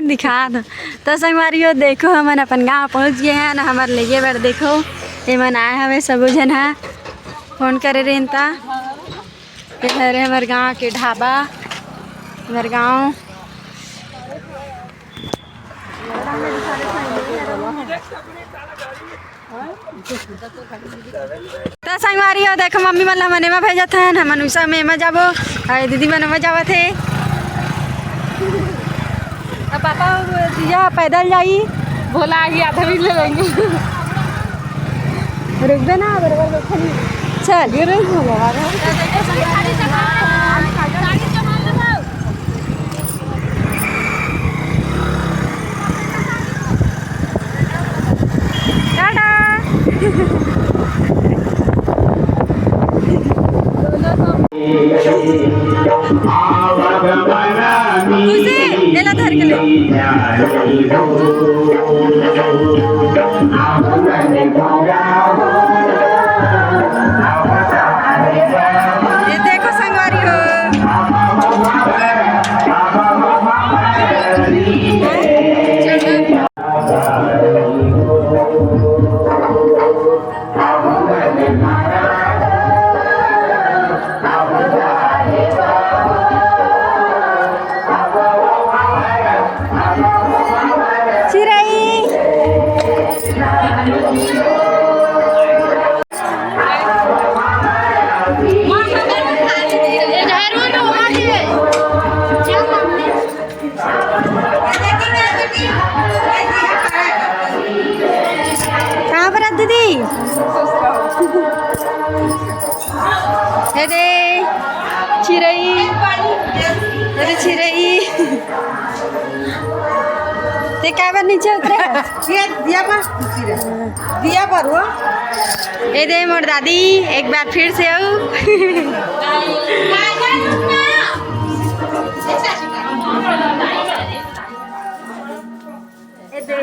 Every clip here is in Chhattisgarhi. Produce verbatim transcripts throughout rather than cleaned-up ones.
दिखा दो। तो संगवारी हो, देखो, हमन अपन गांव पहुंच गए हैं ना। हमर लेगे बर देखो, एमन आए हवे सबो झन ह, फोन करे रहिन ता। ये हरे हमर गांव के ढाबा, हमर गांव। त संगवारी हो, देखो, मम्मी मन ला हमन एमा भेजत हन, हमन उषा में एमा जाबो, अउ दीदी मन एमा जावत हे। अब पापा जीजा पैदल जाई। भोला आगे आधा भी ले लेंगे। रुकबे ना, बरोबर बैठल। चल। गिरे भोला बाबा। टाटा। खुशी, एला धर के ले। ये देखो संगवारी हो। चिरई। कहाँ पर है दीदी? हे दे, चिरई। अरे चिरई। ते काय बार नीचे उतरे? ये दिया पर, दिया पर वो। ए दे मोर दादी, एक बार फिर से आऊ। ए दे।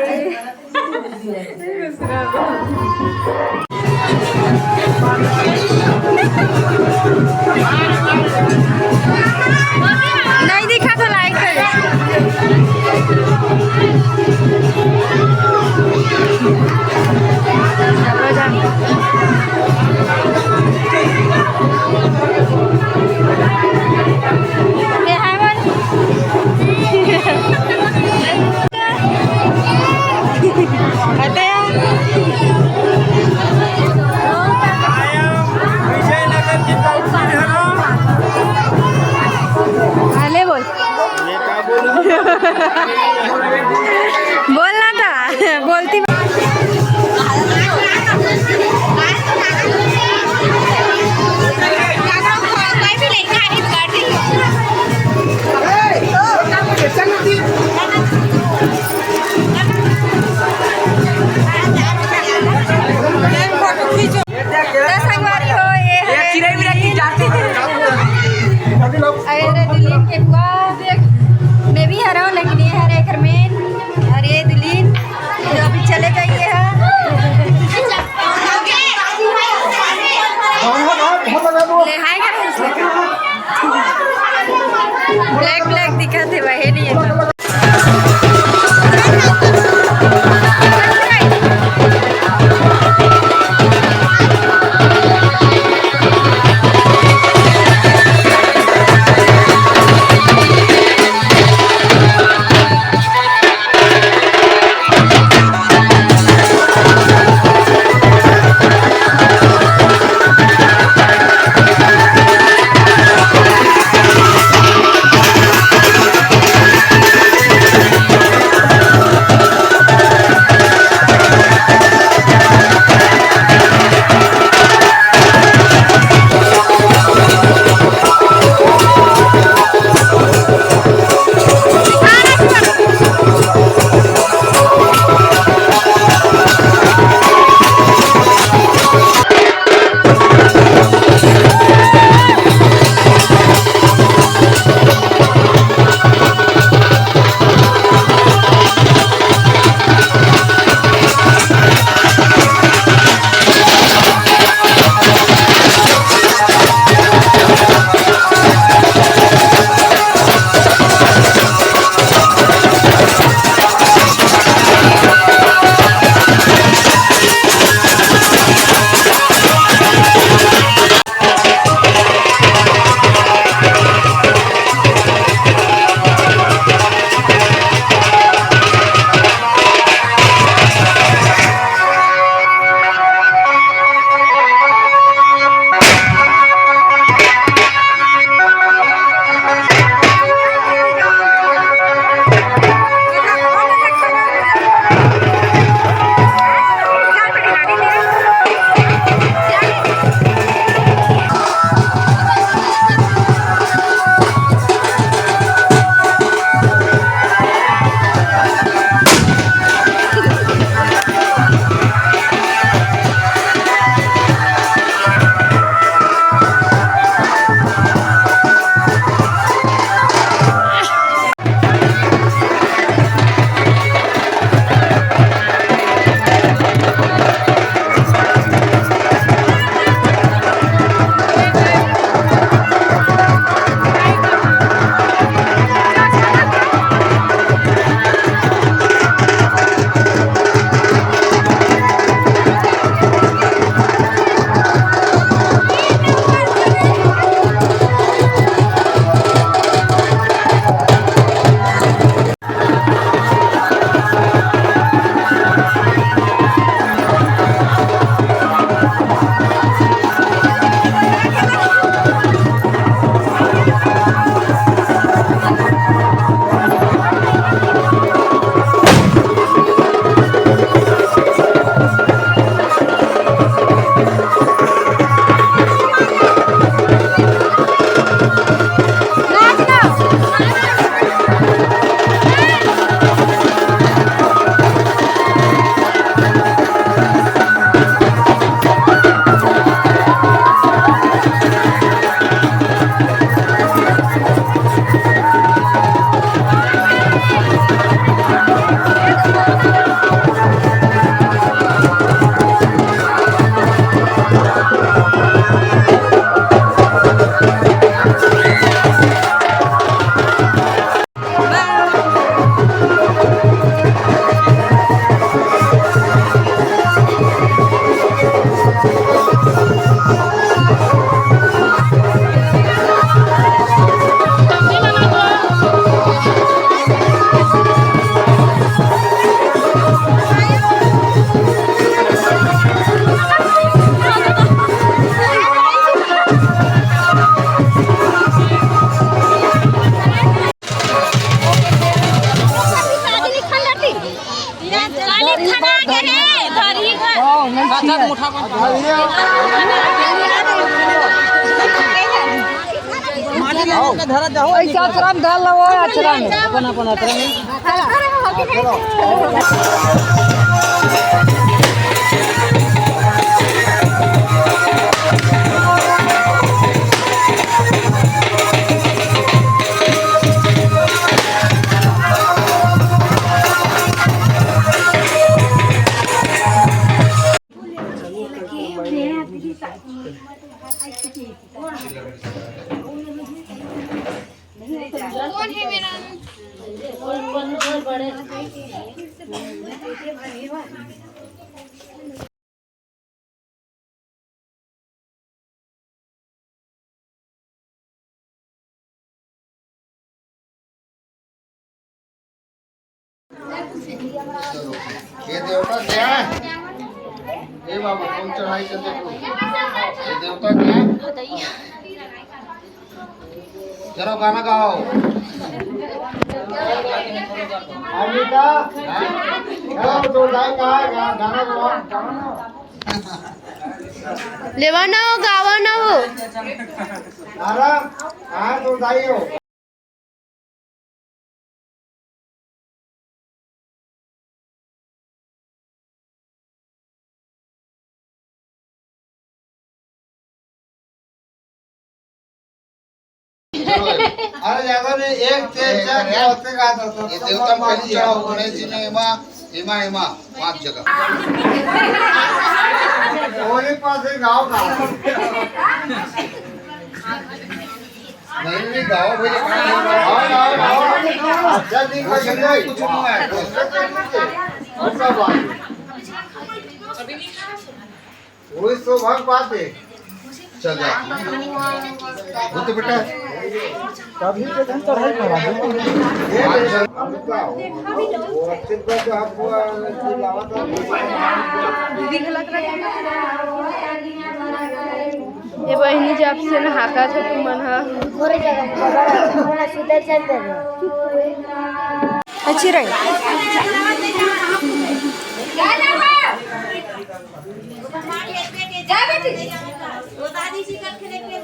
नहीं दिखा तो लाइक कर। चलो जा। ये है बोल। अरे यार। विजयनगर की तौसील है ना? हाँ, ले बोल। ये क्या बोल रहा है? ऐसा आश्रम धर लो, वो आश्रम। अपन, अपन आश्रम। ये देवता क्या है? ए बाबू, कौन चढ़ाई चलते तू? ये देवता क्या है? चलो गाना गाओ। अनिता, हाँ? गाओ, तो गाय कहाँ है? गा-, गाना गाओ। लेवा ना हो, गावा ना हो। तारा, हाँ, तो गाई हो। अरे ज्यादा नहीं, एक, तीन, चार, क्या होते, कहा था, तो ये देवता में कहीं चढ़ाओ, गणेश जी में एमा, एमा, एमा, पांच जगह। और एक पास एक गाँव का। नहीं, नहीं, गाँव भैया, कहाँ है? आओ, आओ, आओ। जल्दी कुछ नहीं, कुछ नहीं है। कौन सा बात? वही सौभाग्य बात है। चल जा। वो तो बेटा। तभी तो हम चढ़ाई करा दे। ये हम क्या हो? वो अच्छे से जो आपको, अ, लावा था। ये बहिनी जब से नहाका था तुमन हा। अच्छी रही। जा बेटी,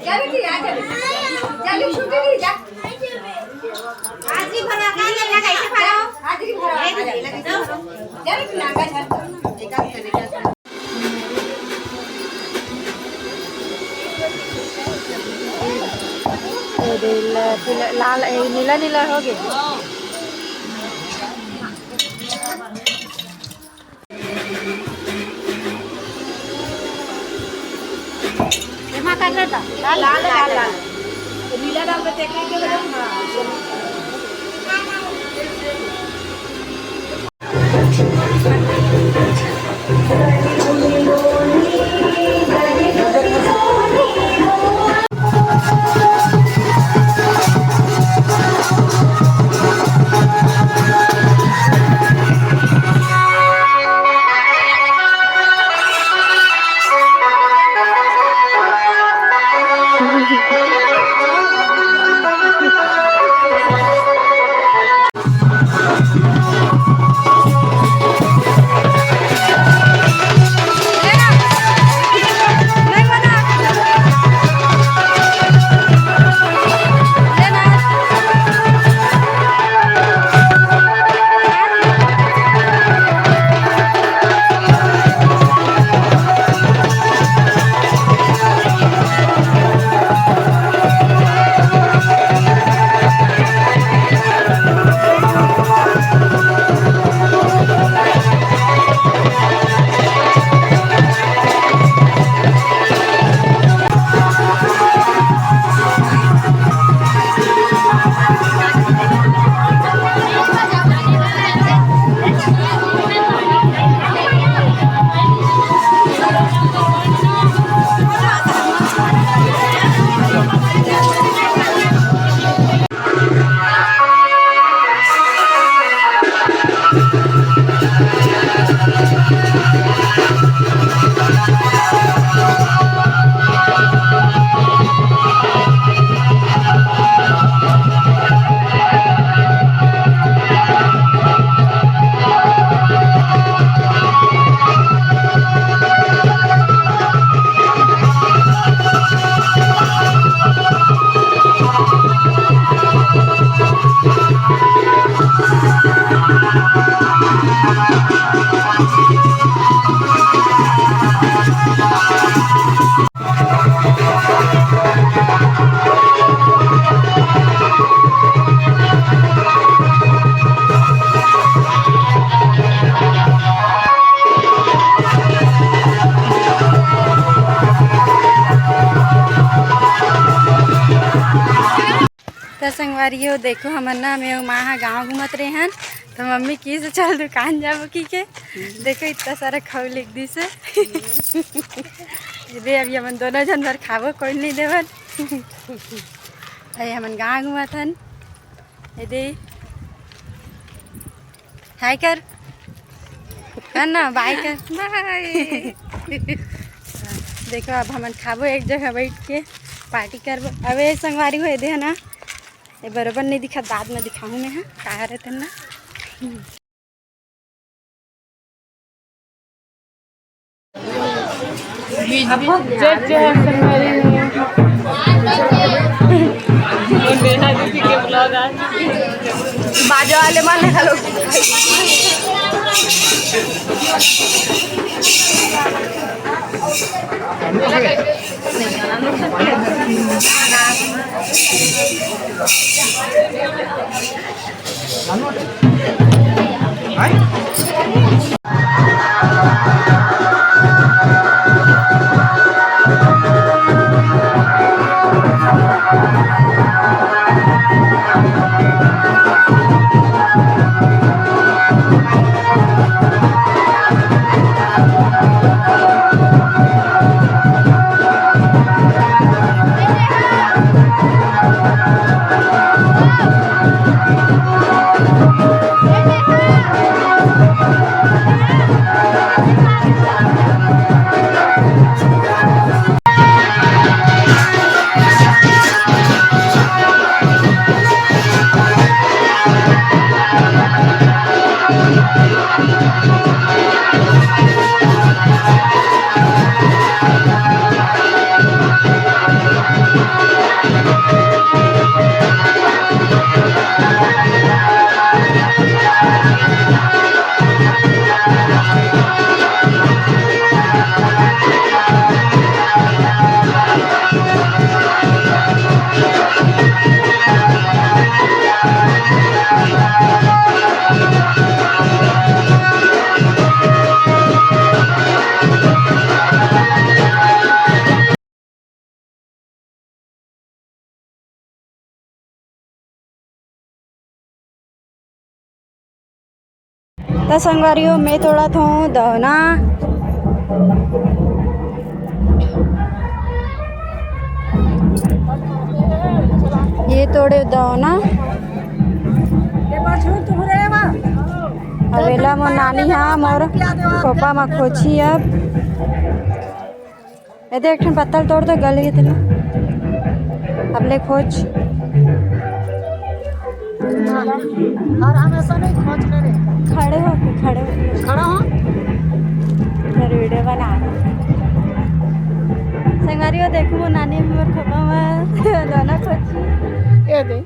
जा बेटी, आ जा बेटी। जा बेटी, छुट्टी नहीं, जा। हाजिरी भरा, का करना, कैसे भरा हो? हाजिरी भरा, आ जा। जा बेटी, लागा झट। ए दे, ला-, पीला, लाल, ए, नीला, नीला हो गया। एमा का करता? लाल, लाल, लाल, लाल। नीला डाल के देखे के बजाय, हाँ। अरे यो देखो, हमर ना, मैं अउ माँ ह गाँव घूमत रहे हन, तो मम्मी किहिस चल दुकान जाबो कहिके। देखो, इतना सारा खऊ लिख दिस हे। ये दे, अभी हमन दोनों झन भर खाबो, कोई नहीं देवन। अरे, हमन गाँव घूमत हन। ये दे, हाय कर, कर ना, बाय कर। बाय। देखो, अब हमन खाबो एक जगह बैठ के, पार्टी करबो। अबे संगवारी हो, ये दे ना, ये बरोबर नहीं दिखा, बाद में दिखाहूँ मैं, हाँ, का हरे तेन ना। जय जय संगवारी। नेहा दीदी के vlog आज। बाजा वाले माने हेलो। त संगवारी हो, मैं तोड़त हूँ दौना। ये तोड़े दौना। अबेला मोर नानी हा मोर खोपा मा खोची अब। ए दे, एक ठन पत्तल तोड़ दे, गल गे तेला। अब ले खोच। और हम ऐसा नहीं खोच ले रहे। खड़े हो के, खड़े हो के। खड़ा हो। फिर वीडियो बना। संगवारी हो, देखो, वो नानी मोर खोपा मा दौना खोची। ये दे।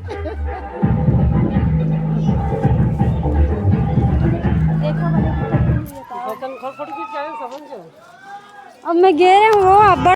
देखो, मैंने कितना, ये बताओ। बर्तन खड़ खड़ के क्या है, समझ गए? अब मैं गे रहे हूँ, अब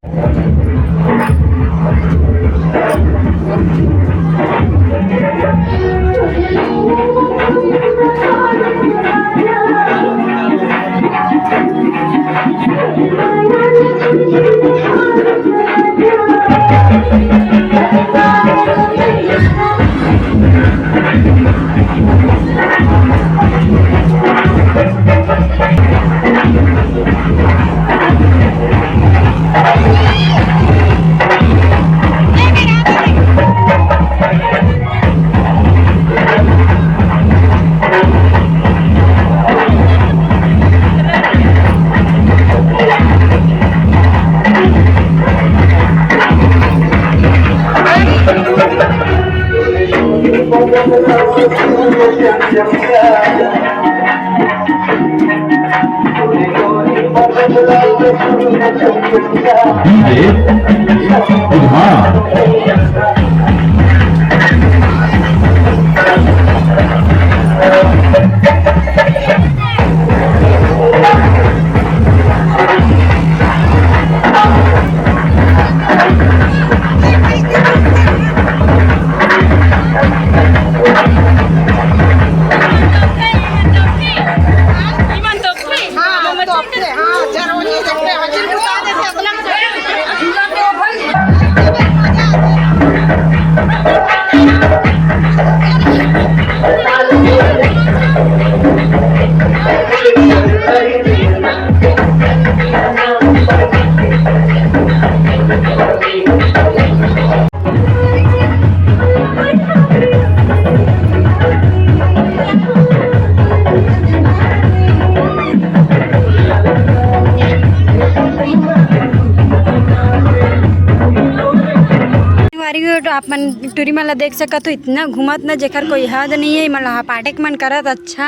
मन टूरी मन ला देख सकत हो, इतना घूमत ना, जेकर कोई हद नहीं है। मन ला पाटेक मन करत, अच्छा।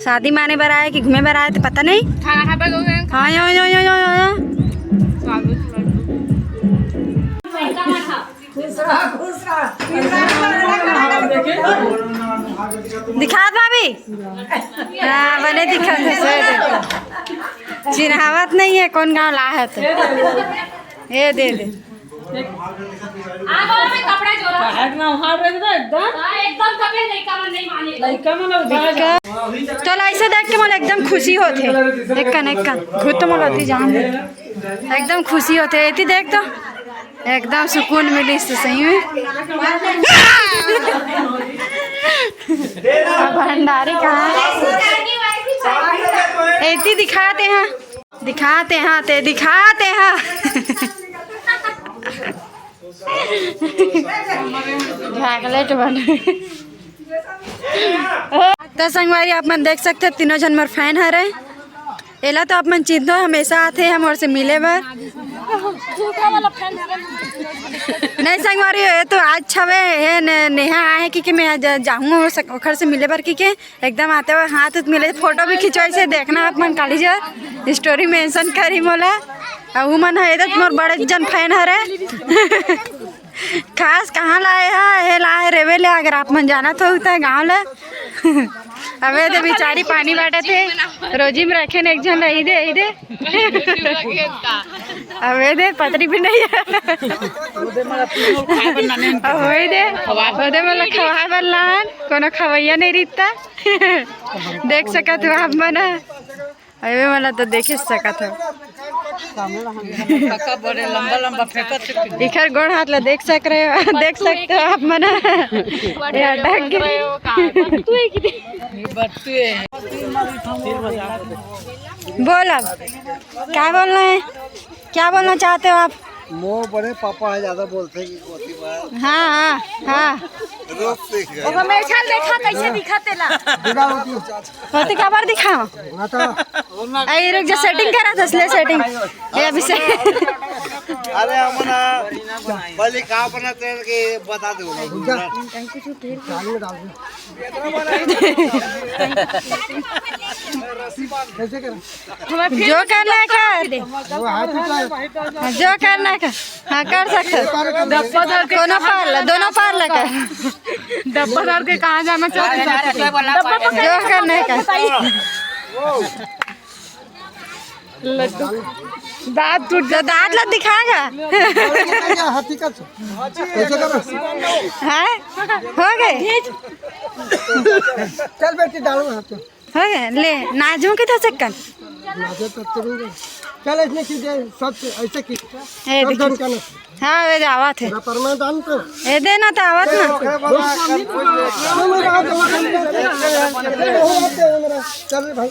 शादी माने बर आए कि घूमे बर आए, तो पता नहीं। खाना खा पाएगा? हाँ, यो, यो, यो, यो, यो। खुश रहा, खुश रहा। दिखात भाभी। हाँ, बने दिखात है, सही दे। चिन्हावत नहीं है, कौन गाँव ला है तो। ये दे दे। आगो में कपड़ा जोरा। हट ना, हार रहे थे एकदम। हाँ, एकदम कपड़े लइका मन नहीं माने। लइका मन लोग बाहर जा। चल, ऐसे देख के मोला एकदम खुशी होथे। एक कन, एक कन। खुद तो मोला अति जान दे। एकदम खुशी होथे। एती देख तो। एकदम सुकून मिलिस तो सही में। अब भंडारी कहाँ है? एती दिखाते हैं। दिखाते हैं, ते दिखाते हैं। चॉकलेट बन। तो संगवारी, आप मन देख सकते हैं, तीनों झन मोर फैन हरे। एला तो आप मन चिन्हत हो, हमेशा आथे हमर से मिले बर। नहीं संगवारी, ये तो आज हवे, ये ने-, नेहा आए कि, कि मैं आज जाहूँ ओकर से मिले बर कि के। एकदम आते हुए हाथ उत मिले, फोटो भी खिंचवाइसे, देखना आप मन काली जो स्टोरी मेंशन करी मोला। अउ उमन ह एदे मोर बड़े जन फैन हरे। खास कहाँ लाए हा? हे लाए रेवे ले, अगर आप मन जानत हो त गाँव ले। अबे दे बेचारी पानी बाटत हे, रोजी में रखे न एक झन ला, ई दे, ई दे। अबे दे पतरी भी नहीं है। अबे दे, ओदे मोला खवाए बर लान, कोनो खवैया नहीं रिहिस त। देख सकत हो आप मन। अबे मोला तो देखे सकत हो। काका बड़े लंबा लंबा फेंकत हे। इखर गोड़ हाथ ला देख सक रहे हो, देख सकते हो आप मन। ये अटक गए। बत्तू है। बोल अब, क्या बोलना है, क्या बोलना चाहते हो आप? मोर बड़े पापा है, ज्यादा बोलते कि कोती बात। हाँ, हाँ, हाँ। रोज सीख गए। ओकर मेछा देखा कैसे दिखा तेला। बिना होती। होती काबर दिखाओ? हाँ तो। ए, रुक जा, सेटिंग करा था, इसलिए सेटिंग। ए, अभी से। अरे, हमन पहले का बनाते हैं कि बता दो। रुक जा। चालू में डाल दो। कैसे करें? जो करना है कर। वो हाथ उठा। हाँ, जो करना है कर। हाँ, कर सकते हो। डब्बा धर के दोनों पार ला, दोनों पार ला कर। डब्बा धर के कहाँ जाना चाहते हैं? जो करना है कर। लड्डू। दांत टूट तो दांत ला दिखाएगा। हाथी का कैसे करो? हाँ, हो गए। चल बेटी, डालो हाथ। हो गए, ले, नाजू के तो चक्कर। नाजू तो चलेंगे। चल, इसने की दे, सब ऐसे की। ए, सब देखिए। दन का ना। हाँ, वे आवत हे। पूरा परमाणु दान तो। ए, दे ना तो आवत ना। चल रे भाई।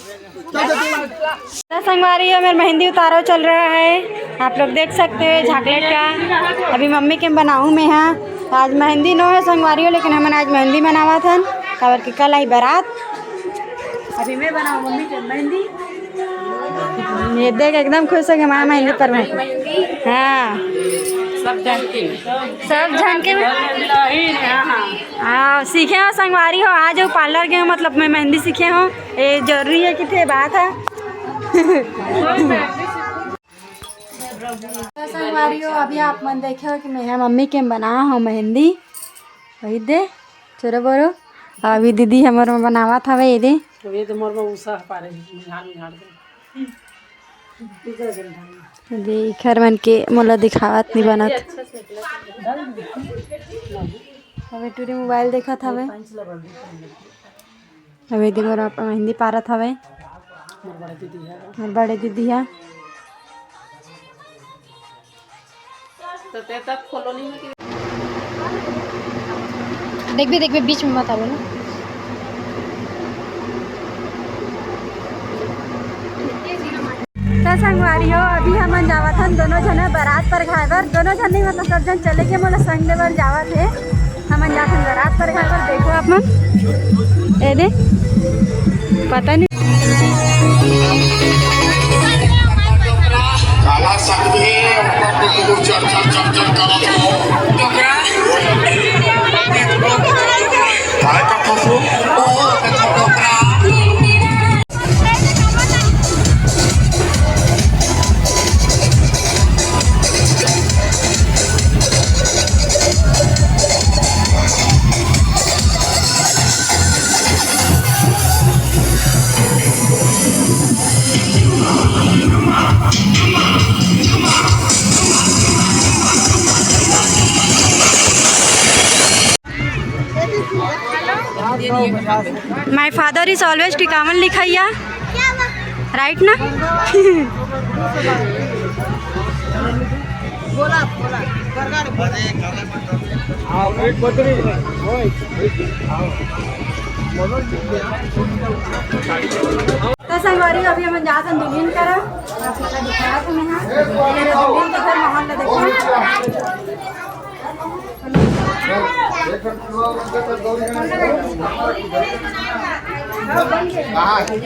तो संगवारी हो, मेरा मेहंदी उतारो चल रहा है, आप लोग देख सकते हो चॉकलेट का। अभी मम्मी के बनाऊँ मैं, हाँ, आज मेहंदी नो है संगवारी हो, लेकिन हमन आज मेहंदी बनावत हन, काबर कि कल आई बारात। अभी मैं बनाऊँ मम्मी के मेहंदी। ये देख, एकदम खुश हो गए माँ मेहंदी पर। हाँ, सब झन के, सब झन के। हाँ, सीखे हो संगवारी हो, आज वो पार्लर गए हो, मतलब मैं मेहंदी सीखे हो। ए जरूरी है कि थे बात है। तो संगवारी हो, अभी आप मन देखे हो कि मैं मम्मी के बना हो मेहंदी। वही दे, छोरे बोरो। अभी दीदी हमर में बनावत हवे, ये दे। तो ये तो मोर में उषा पारे, झाड़ झाड़ दे। दे, घर मन के मोला दिखावत नहीं बनत। अबे टूरी मोबाइल देखत हवे। अबे दे मोर मेहंदी पारत हवे। मोर बड़े दीदी है। मोर बड़े दीदी है। तो ते तब खोलो नहीं। देखबे, देखबे, बीच में मत आवे ना। तो संगवारी हो, अभी हमन जावत हन दोनों झन बारात परघाय बर। दोनों झन नहीं, मतलब सब झन चले के मोला संग दे बर जावत हे। हमन जात हन बारात परघाय बर। देखो आप मन, ए दे, पता नहीं। काला सकबे। चल, चल, चल, चल, चल, चल। डोकरा। काय का फंसो? ओ, डोकरा। My father is always टिकावन लिखैया, right ना? तो संगवारी, अभी हम जात हन दुल्हन करा, आप लोग दिखात हन यहाँ। मेरे दुल्हन के घर माहौल ला देखो।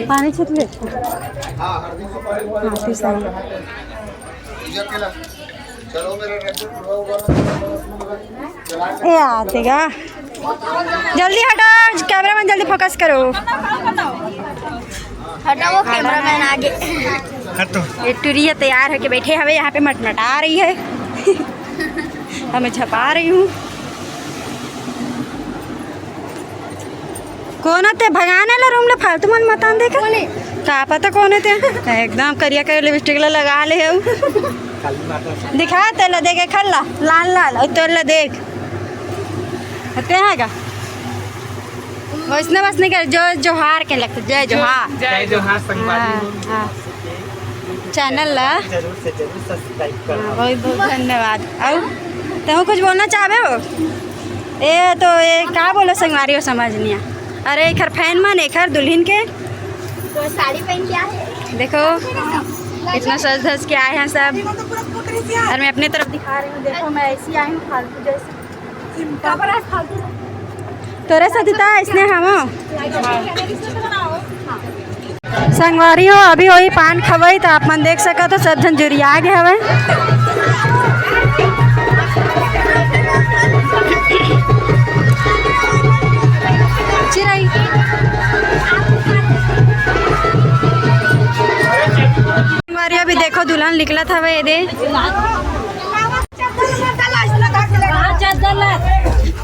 पानी छत ले। हाँ, फिर से। ए, आ, देखा। जल्दी हटो, cameraman जल्दी focus करो। हटो, वो cameraman आगे। हटो। ये टुरिया तैयार होके बैठे हवे, यहाँ पे मटमटा रही है। हमें छपा रही हूँ। कोन हे ते भगाने ला रूम ले फालतू मन मतान देख। कोन हे? का पता कोन हे ते। एकदम करिया करिया लिपस्टिक ला लगा ले हऊ। दिखा ते ला देख, एखर ला, लाल लाल, और तोर ला देख। ते है का? वैसने बस नहीं कर, जो जोहार के लगते, जय जोहार। जय जोहार संगवारी। हाँ, हाँ। Channel ला जरूर से जरूर subscribe करो। हाँ, बहुत बहुत धन्यवाद। और तुम कुछ बोलना चाहबे हो? ए तो ए का बोलो संगवारी हो, समझ नहीं आ। अरे एखर fan मन, एखर दुल्हन के। तो साड़ी पहन के आए हैं। देखो, इतना सज धज के आए हैं सब। और मैं अपने तरफ दिखा रही हूँ, देखो मैं ऐसी आई हूँ फालतू जैसी। तोरे साथ त अइसने हवं। संगवारी हो, अभी वही पान खवई त आप मन देख सकत हो, सब झन जुरिया गे हवय। चिरई। संगवारी हो, अभी देखो दुल्हन निकलत हवय एदे।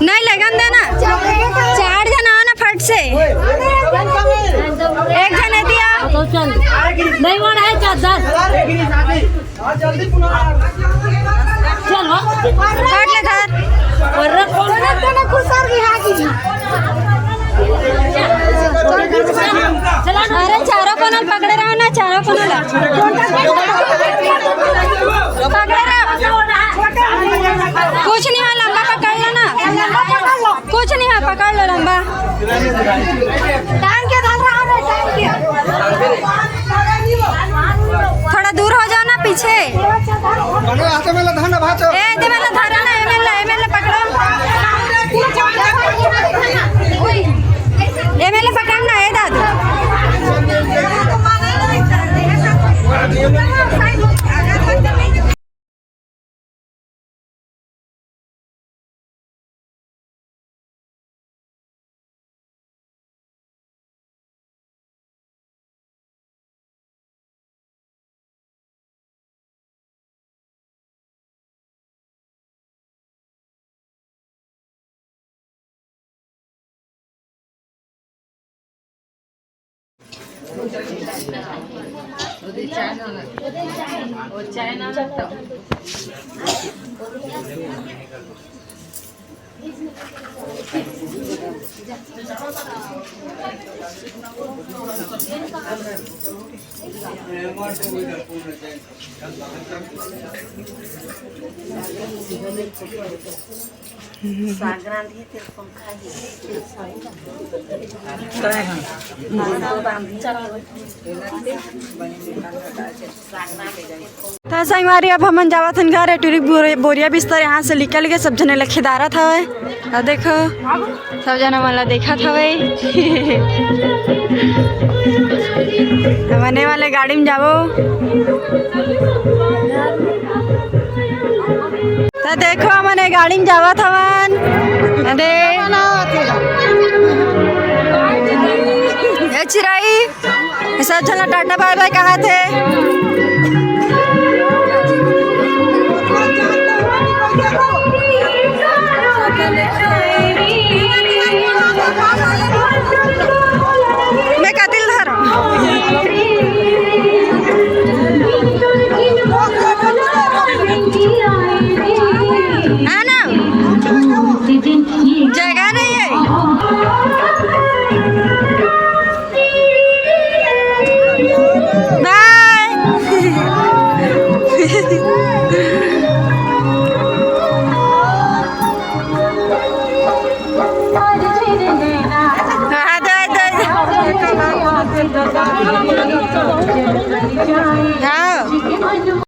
नहीं लगन देना। चार झन आओ ना फट से। एक झन एती आओ। नहीं, वो है चादर। चलो। काट ले धर। अरे चारों कोनल पकड़े रहो ना, चारों कोनल। पकड़े रहो। कुछ नहीं हुआ, लंबा पकड़ लो ना। कुछ नहीं हुआ, पकड़ लो लंबा। टांग के धर रहा है, टांग के। थोड़ा दूर हो जाओ ना पीछे। बड़े हाथ में ला धन भाचो। ए, दे वाला धरा ना, एमे ला, एमे ला पकड़ो। एमे ला पकड़ ना, ए दादू। त संगवारी, अब हमन जावत हन घर। टुरी बोरे-, बोरिया बिस्तर यहाँ से निकल के सब झने ल खेदारत हवय। अउ देखो, सब झन हमन ला देखत हवय। हमन ए वाले गाड़ी में जाबो। देखो, हमन ए गाड़ी में जावत हवन। अरे, ए चिरई, सब झन ला टाटा बाय बाय कहाथे। मैं कतिल धरम। है ना? जगह नहीं है। बाय। हाँ, दो, दो, दो।